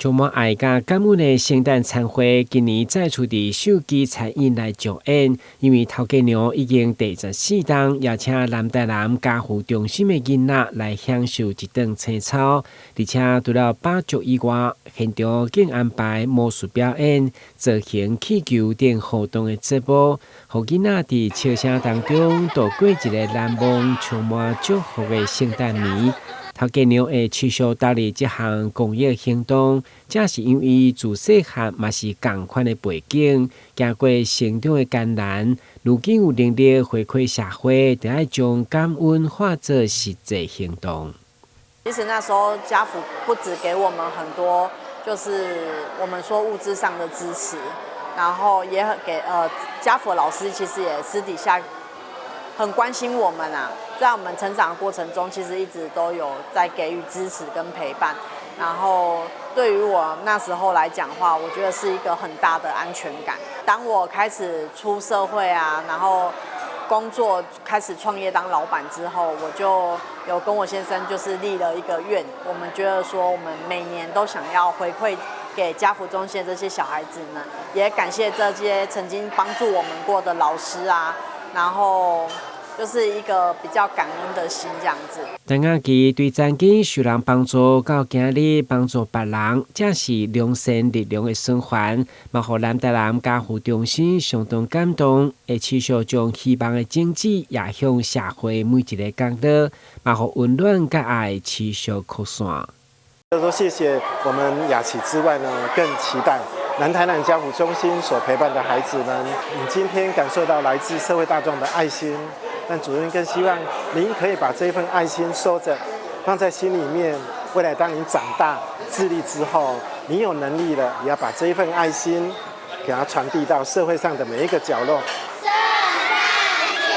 充滿愛佮感恩的聖誕餐會，今年再次佇秀基餐飲來上演。因為頭家娘已經第14冬邀請南台南家扶中心的囡仔來享受一頓清操，而且除了飽足以外，現場更安排魔術表演、造型氣球等活動的節目，予囡仔佇笑聲當中度過一个難忘、充滿祝福的聖誕暝。頭家娘會持續投入這項公益行動，正是因為自細漢嘛是仝款的背景，行過成長的艱難，如今有能力回饋社會，就愛將感恩化做實際行動。其實那時候家扶不止給我們很多，就是我們說物質上的支持，然後也很給家扶老師其實也私底下很關心我們啊，在我們成長的過程中，其實一直都有在給予支持跟陪伴。然後對於我那時候來講的話，我覺得是一個很大的安全感。當我開始出社會啊，然後工作開始創業當老闆之後，我就有跟我先生就是立了一個願，我們覺得說我們每年都想要回饋給家扶中心的這些小孩子們，也感謝這些曾經幫助我們過的老師啊，然後就是一個比較感恩的心，這樣子。陳雅琪對曾經受人幫助到今日幫助別人，這是良善力量的循環，嘛予南台南家扶中心相當感動，會持續將希望的種子也向社會每一个角落，嘛予溫暖佮愛持續擴散。就說謝謝我們雅琪之外呢，更期待南台南家扶中心所陪伴的孩子們，你今天感受到來自社會大眾的愛心，但主任更希望您可以把這份愛心收着，放在心裡面。未來當您長大自立之後，你有能力了，也要把這一份愛心給它傳遞到社會上的每一個角落。聖誕節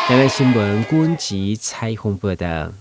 快樂！台灣新聞軍籍采訪報道。